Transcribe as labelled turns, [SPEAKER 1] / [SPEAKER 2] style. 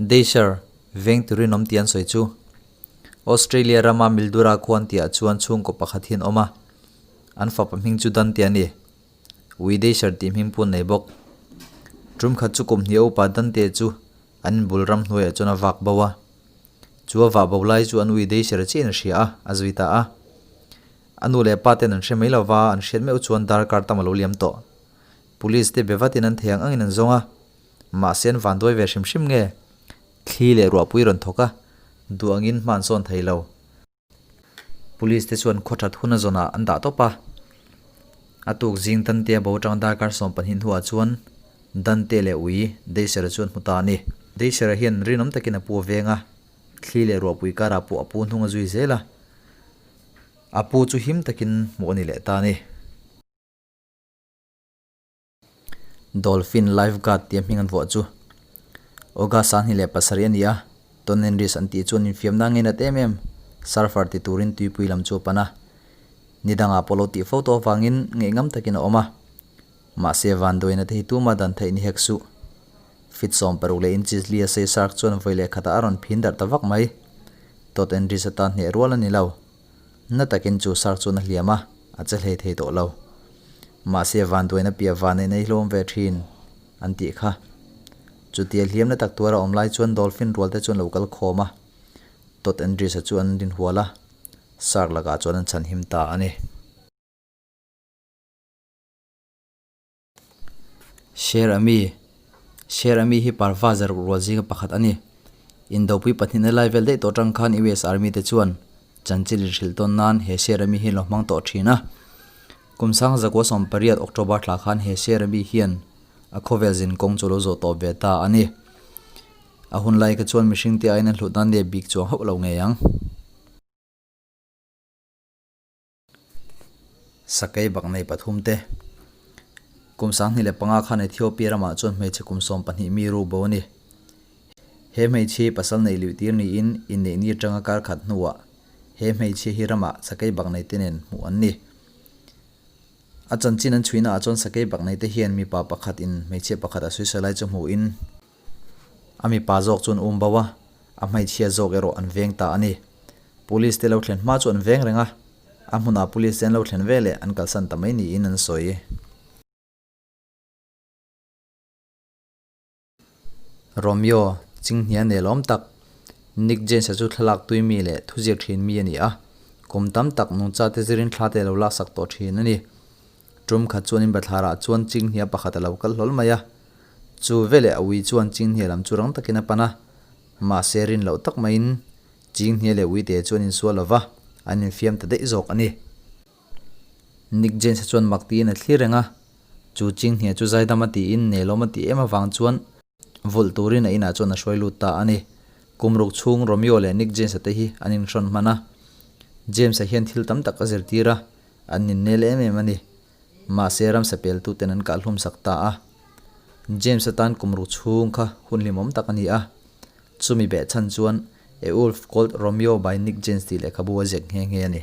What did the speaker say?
[SPEAKER 1] Dasher, veng turin awm tih an sawi chu. Australia rama Mildura khuan tihah chuan chhungkaw pakhat hi an awm a, an fapa hming chu Dante a ni. Ui Dasher tih hming pawh an nei bawk. Tum khat chu kum hnih a upa Dante chu an inbul ram hnuaiah chuan a vak bo a. Chu a vah bo lai chu an ui Dasher chiahin a hria a, a zui ta a. A nu leh pa ten an hre mai lova, an hriat meuh chuan darkar tam a lo liam tawh. Police te be vatin an thei ang angin an zawng a. Mahse an van duai ve hrim hrim nge? Thli leh ruahpui rawn thawk a, duh angin hma an sawn thei lo. Police te chuan khaw that hun a zawnah an dah tawp a. A tuk zing Dante a bo atang darkar 12 hnuah chuan Dante leh ui Deisera chu an hmu ta a ni. Deisera hian rinawm takin a pu a veng a, thli leh ruahpui karah pawh a pu hnung a zui zel a. A pu chu him takin hmuh a ni leh ta a ni. Dolphin Lifeguard tia hming an vuah chu August 27 a ni a, Tonenris an tih chuan infiamna ngei nat em em surfer ti turin tuipui lam chu a pan a. Ni dangah pawh lo tih fo tawh avangin ngaihngam takin a awm a. Mahse vanduaina te hi tuma dan theih ni hek suh. Feet 60 leh inches li a sei shark chuan vawi leh khatah a rawn phin darh ta vak mai. Totenris atan hneh rual a ni lo. Na takin chu shark chuan a hliam a, a che hlei thei tawh lo. Mahse vanduaina piah van neihna hi hlawm ve thin, an tih kha. Chutia hliamna tak tuar a awm lai chuan dolphin rual te chuan lo kal khawm a, Todd Andrews-a chu an rinhual a, shark lakah chuan an chhanhim ta a ni. Sher Ami Sher Ami hi parva zaruk rual zinga pakhat a ni. Indopui pahnihna lai vel daih tawh atang khan US Army te chuan chanchin inhrilh tawn nan he Sher Ami hi an lo hmang tawh thin a. Kum sang zakua 18 October thla khan he Sher Ami hian a khawvel zin kawng chu lo zawh tawp ve ta a ni. A hun lai kha chuan mihring te aiin an hlut nan nep bik chuang hauh lo ngei ang. Sakei bak nei pathum te. Kum 2005 khan Ethiopia ramah chuan hmeichhe kum 12 mi ru bo a ni. He hmeichhia hi pasal nei luih tir niin inneih ni atanga kar khat hnuah he hmeichhia hi ramah sakei bak nei te nen hmuh an ni. A chanchin an chhuihnaah chuan sakei bak nei te hian mipa pakhat in hmeichhia pakhat a sawisel lai chu hmuhin A mipa zawk chu an um bo a, a hmeichhia zawk erawh an veng ta a ni. Police te lo thlen hma chu an veng reng a, a hmunah police te an lo thlen veleh an kalsan ta mai niin an sawi. Romeo, Chinghnia nelawm tak, Nick James-a chu thlalak tui mi leh thuziak thin mi a ni a, kum tam tak nungcha te zirin thla te lo laksak tawh thin a ni. Tum khat chuan in bathlarah chuan Chinghnia pakhat a lo kal hlawl mai a. Chu veleh a ui chuan Chinghnia lam chu rang takin a pan a, mahse rin loh tak maiin Chinghnia leh uite chuan insual lo va, an infiam ta daih zawk a ni. Nick James-a chuan mak tiin a thlir reng a, chu Chinghnia chu zaidam a tiin nelawm a tih em avang chuan vulh turin a inah chuan a hruai lut ta a ni. Kum ruk chhung Romeo leh Nick James-a te hi an inhrawn hman a, James-a hian thil tam tak a zirtir a, an innel em em a ni. Mahse ramsa peltuten an kahhlum sak ta a. James atan kum ruk chhung kha hun hlimawm tak a ni a. Chumi beh chhan chuan A Wolf Called Romeo by Nick James tih lehkhabu a ziak nghe nghe a ni.